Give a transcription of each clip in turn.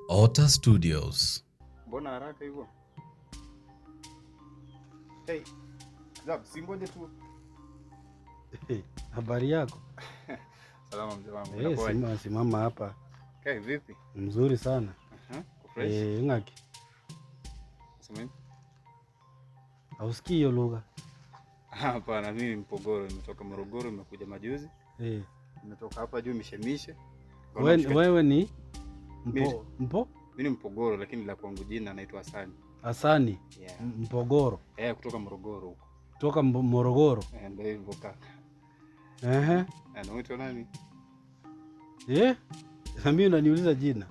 Otter Studios. Mbona haraka hivyo? Hey, Zab, si ngoje tu. Habari yako? Salama mzee wangu. Eh, Inakuwaje? sima, simama hapa. Okay, vipi? Mzuri sana. Aha, uko fresh? Eh, ng'aki. Sema nini? Hausikii hiyo lugha? Hapana, mimi ni Mpogoro, nimetoka Morogoro, nimekuja majuzi. Eh. Nimetoka hapa juu mishemishe. Nikaona We, mshikaji- wewe ni Mimi- mpo, mpo? Mimi ni Mpogoro lakini la kwangu jina naitwa Hasani. Hasani Yeah. Mpogoro Eh, kutoka Morogoro huko. kutoka Mbo- Morogoro. Eh, ndio hivyo kaka. Ehe. Eh, na unaitwa nani? Eh? Na mimi unaniuliza jina.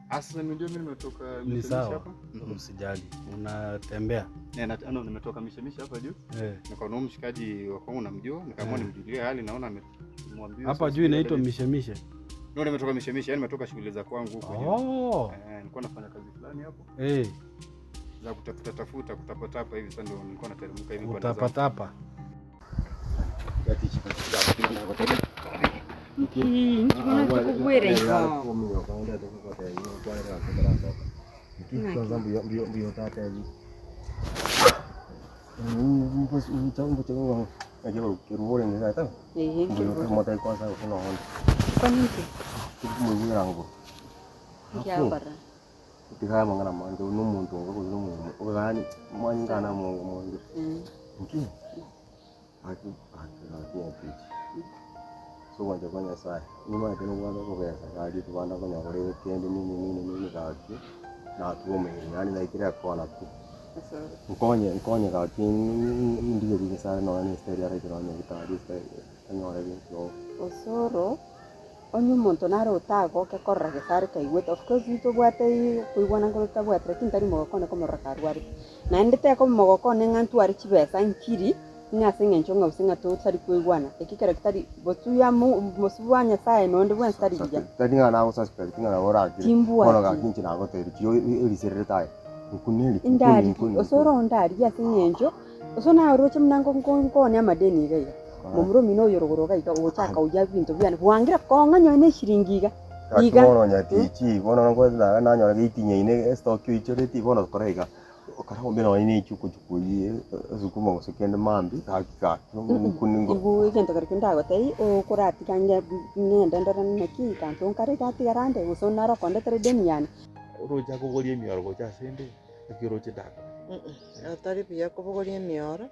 Asa ndio mimi nimetoka Ni mishemishe sawa. hapa. Mhm. Usijali. Unatembea. Eh, na ano nimetoka mishemishe hapa juu. Eh. Nikaona huyu mshikaji wa kwangu namjua, nikaamua Eh. nimjulie hali, naona amemwambia. Hapa juu inaitwa mishemishe. Ndio nimetoka mishemishe, yani nimetoka shughuli za kwangu huko juu. Oh. Eh, nilikuwa nafanya kazi fulani hapo Eh, za kutafuta tafuta kutapatapa hivi sasa ndio nilikuwa nateremka hivi kwenda zangu. utapatapa. Nkonye nkonye gaki ndigerie Nyasaye nonya na esteri araikere nonya gitari anyore gento. Osoro, onye omonto nare otagoke korora gese are kaigwete, of course ntobwate koigwana nkoro totabwate lakini tari mogoko one komorora karwarete. Naende teko mogoko one ng'a ntware chibesa nkiri, ng'a ase eng'encho ng'a gose ng'a totari koigwana, eki kero kitari bosio ya mo bosio bwa Nyasaye nonde bwensi tari buya. Tari ng'a nagosuspect ng'a nabo orakire, bono Timbwati. gaki inche nagotebirie tiga erisererete aye, nkuneri nkuni Ndarigie, nkuni osoro nkuni. ondarigie ase eng'encho, gose naye oroche buna nko nko nkooni amadeni iga iga, momura omino oyo rogoro iga iga ogochaka oyia ebinto biane, bwangire kong'a nonye na eshiringi iga, Gaki iga bono nyatichi, bono nkoetera nanyora geitinyaine estock oichoreti bono kora iga, okara ombe nonye na echukuchuku esukuma gose kende mambia gaki gaki nkuni ngo. Igo egento keria ndagotebia okoratiga nge ng'ende ndore naki kanto nkare gatigara ande gose naro okondetera edeni yane. Oroche akobogoria emioro gocha ase 'nde, naki oroche ndakore? Otari buya kobogoria emioro,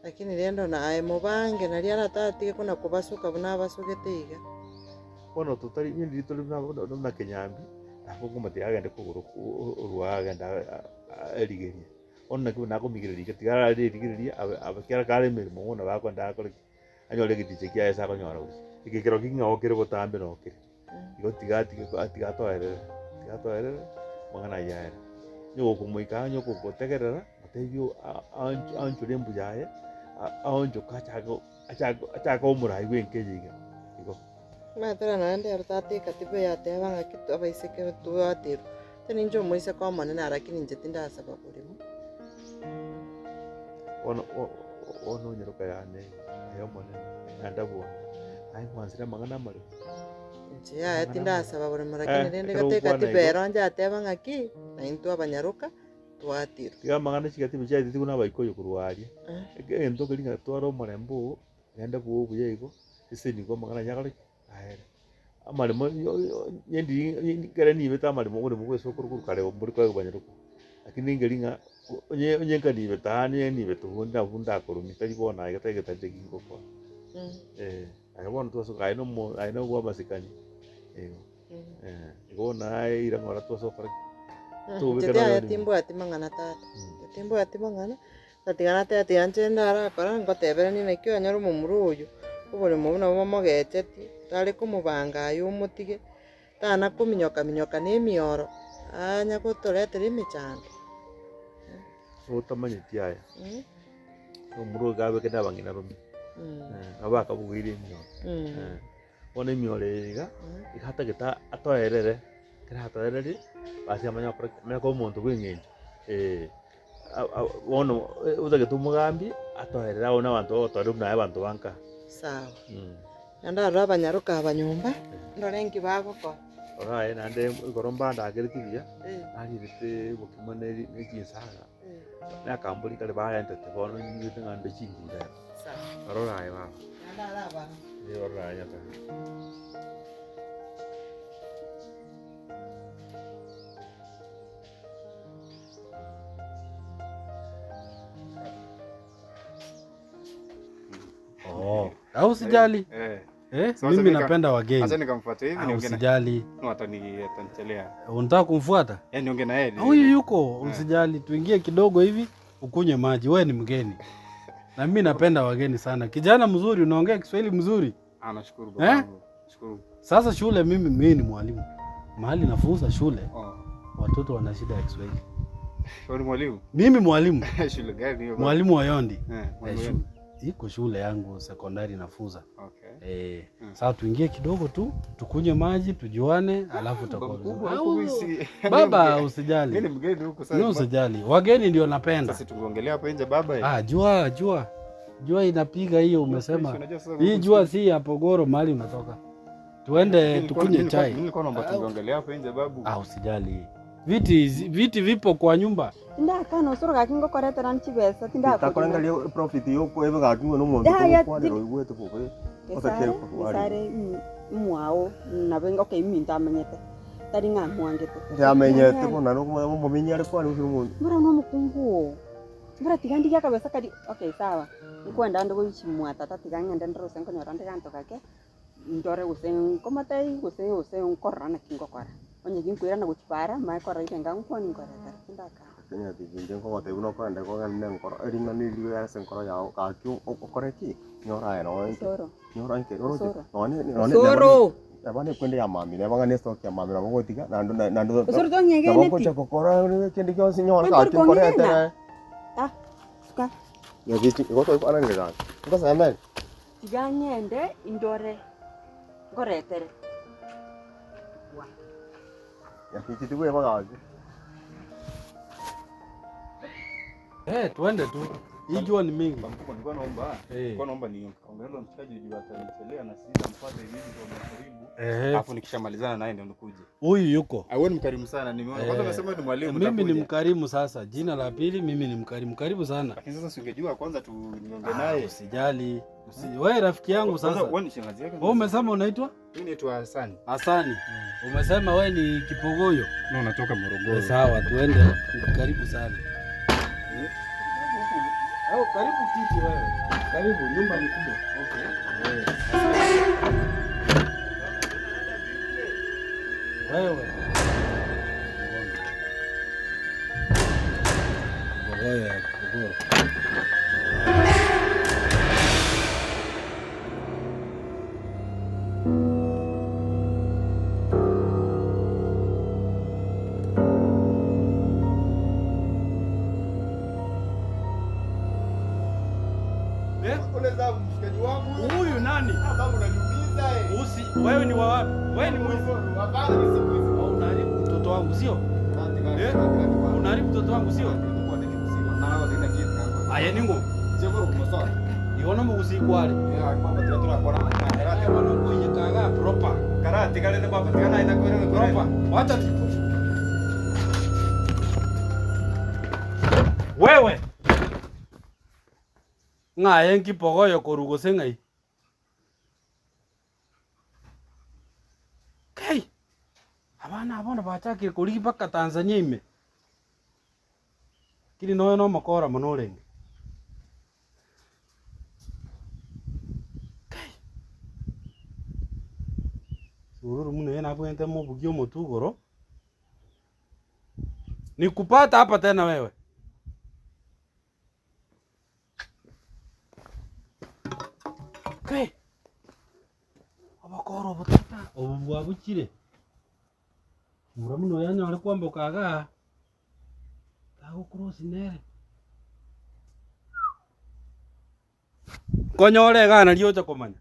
lakini rende ona aye mobange naria aratatige kona kobasuka buna abasugete iga. Bono totari inye riria tore buna buna buna kenyambi, nabo nkomotebi agende kogoro orwa agende erigerie. Bono naki buna akomigereria iga tiga arare erigereria abe abe kera kare emeremo bono nabo akoenda akore ki? Anyore egeticha kiaye ase akonyora gose. Eke kero ki ng'ao kere botambe noo kere. Igo tiga atige tiga atoerere, tiga atoerere amang'ana ayio aere. Onye gokomoika ang'e onye gokotegerera, motebie aonchore embuya yaye, aonchoke achake achake achake omorai bwa enka eye iga, igo. Omanyete naende ero tata ekatiba yateba ng'aki abaiseke twaterwa, tari ninche omoiseke omonene lakini inche tindasaba borimo. Bono bono onyeroka yane aye omonene, naende abwo aye ngwansire amang'ana amaremo. Inche yaya Amang'ana amaremo. tindasaba borimo lakini Eh, rende ekero gati ogokwana ekatiba igo. ero njateba ng'aki, na intwe abanyaroka twatirwe. Tiga amang'ana chigatiba chiaetete buna abaikoyo korwa aria, Eh. egento keria ng'a twara omorembe oo, genda bwogo buya igo, ase nigo amang'ana ayio akore ki? Aere. Amaremo nyendi ekere nibete amaremo oboremo bwa esokoro korwa kare mbori koegwa banyaroka, lakini nkeri ng'a onye onye nkanibete aa onye nibete obonde nabwo ndakoromia tari bono aiga tari getari tari ngokora. Eh, aye bono twasoka aye nomo aye nobwa amasikani igo, eh, igo bono aye ira ng'ora twase gokora ki? Tobeke Inche nonye yaya orimo. timbwati mang'ana tata, inche timbwati mang'ana. Tatiga nateba tiga inche ndarakora ngoteberanie naki onyore omomura oyo, oboremo obwo nabo bomogechetie, tare komobanga aye omotige, tana kominyoka minyoka na emioro, anya gotoretera emechando. Otamanyeti aya, omomura oyo iga abeke na abang'ina rome, nabo bakabugeire emioro. Bono emioro eye iga, iga atagete atoerere, ekero atoererie, basi amanye gokora ki? Amanye koba omonto bwa eng'encho eh. Bono otagete omogambi atoerere abwo na abanto bagotoerera buna aye abanto ba nka. Sawa. Naende aroro abanyaroka aba nyomba, ndore nki bagokora. Oraye naende igoro mbandagereti buya, Eh, narierete obokima na eri- na echinsaga, eh, na akambori kare barentete bono nyigwete ng'a nde chinguru rero. sawa. Rora aye baba, Naende arabana. eh rora aye Nyasaye. Oh. Au usijali. Eh. Eh, Sasa mimi nika- napenda Acha wageni. nikamfuata hivi Ah, niongee na usijali. no, atani atanichelea. Unataka kumfuata? Yaani niongee na yeye. Huyu yuko, usijali. Tuingie kidogo hivi ukunywe maji. Wewe ni mgeni. Na mimi napenda wageni sana. Kijana mzuri, unaongea Kiswahili mzuri. Ah, nashukuru Eh? babangu. Shukuru. Sasa shule, mimi mimi ni mwalimu. Mahali nafunza shule, Oh. watoto wana shida ya Kiswahili. Wewe ni mwalimu? Mimi mwalimu, Shule gani hiyo? baba? mwalimu wa Yondi. Eh, Eh, mwalimu. iko shule yangu sekondari nafunza. Okay. Eh, sasa tuingie kidogo tu tukunywe maji tujuane, alafu Baba utakuwa mkubwa vizuri. huku Au, mimi si Baba Mimi ni usijali, mgeni huku mimi sasa. usijali, wageni ndio napenda. Sasa tungeongelea hapo nje baba. eh. Ah, jua jua jua inapiga hiyo, umesema Unajua sasa hii huku jua si ya Pogoro mahali unatoka. Tuende Nilikuwa- tukunywe nilikuwa- chai. Nilikuwa naomba tungeongelea hapo nje babu. Ah, usijali, viti viti vipo kwa nyumba. Tindakana osoro gaki ngokoretera nchibesa tindakora Takorengeria profit yoko ebe gaki no omonto Ya, ya, togokwanera oigwete bobe. gesare gesare mwao nabe okay minto amenyete tari ng'a mwangete Ndiamenyete bono nomomenyi are kwani gose omonto. mbura no mukungu mbura tiga ndigia kabesa kari okay sawa nkwenda ande goichimwa tata tiga ng'ende ndorose nkonyora nde ganto gake ndore gose nkomatei gose gose nkorora naki ngokora onye ginkoirana gochipara mae korora ire nga nkwani nkoretera tindakana Kenya tinje nkogotebia buna okorenda kogenda enkoro ering'ana erio ase enkoro yago gaki okore ki? Nyora aye nonye inche, soro nyora inche oroche Soro. nonye nonye soro neba nekwende ya mami neba ng'a nestoki ya mami nabo ogotiga naende naende osoro nabo tong'egeneti ngocha gokora kende gionsi nyora Kwani gaki tori kong'egena? nkoretere. Ah, suka. Nyabichi igo toikwananire gaki, ngosemeri. Tiga ng'ende indore nkoretere. Nyabichi tibweba gaki. Eh, tuende tu, hii jua ni mingi. Baba mkubwa nilikuwa naomba. Eh. Nilikuwa naomba niongelee mshikaji juu atanichelea na sisi namfuata hivi ndio karibu. Ehe, Alafu nikishamalizana naye ndio nikuje. huyu yuko Ah, wewe ni mkarimu sana nimeona. Kwanza Eh, umesema ni mwalimu mimi ni nitakuja. mkarimu. Sasa jina la pili, mimi ni mkarimu, karibu sana. Lakini sasa si ungejua kwanza tu niongee Ah, naye. usijali. Wewe rafiki yangu Kwanza sasa. wewe ni shangazi yake. Wewe umesema unaitwa Mimi naitwa Hassan. Hasani. Umesema wewe ni Kipogoyo. No, natoka Morogoro. Eh, Sawa, tuende. Karibu sana. Au karibu kiti wewe. Karibu, nyumba ni kubwa. Okay. Wewe. Kipogoyo ya Kipogoyo. Unaweza mshikaji wangu Huyu nani? babu unaniumiza eh. Usi, wewe ni wa wapi? Wewe ni mwizi. Hapana mimi si mwizi. Oh, unaharibu mtoto wangu sio? Eh? Unaharibu mtoto wangu sio? Aye ningo. Igono mugusikware. Wanokuiyekaga proper. Proper. Wacha tu. Wewe. Ng'aye nkipogoyo koru gose ng'ai? Kai. Abana abono bachakire korigi mpaka Tanzania ime. Kiri noyo no mokora mono orenge. Sururu muno yeye nabwente mobugia omotugoro. Nikupata hapa tena wewe. Kai. Obokoro obotata obu bwabuchire. Mura muno yanyore kwamboka igaa. Tagokross nere. Nkonyore igaa nario ocha komanya.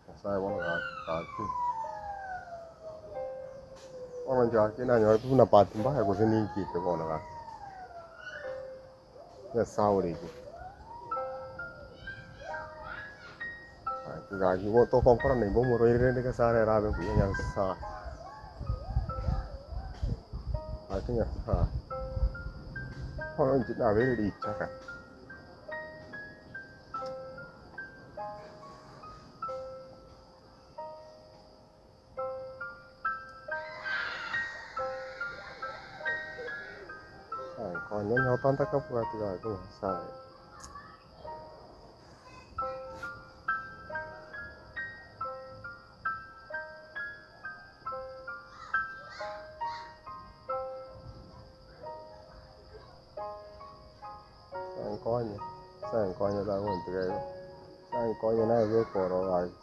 Nyasaye bono gaki gaki. Bono inche gaki nanyore buna bahati mbaya gose ninkiite bono gaki. Nyasae ore igoro. Gaki gaki igo tokonkora naimbe omorwaire rende Nyasae nere abe buya Nyasae. Gaki Nyasae, bono inche nabeire richaka. Nkonya nyota ntakabwati gaki Nyasae. Nkonye, nkonye tagontiga igo, nkonye naye bweka ororo gaki.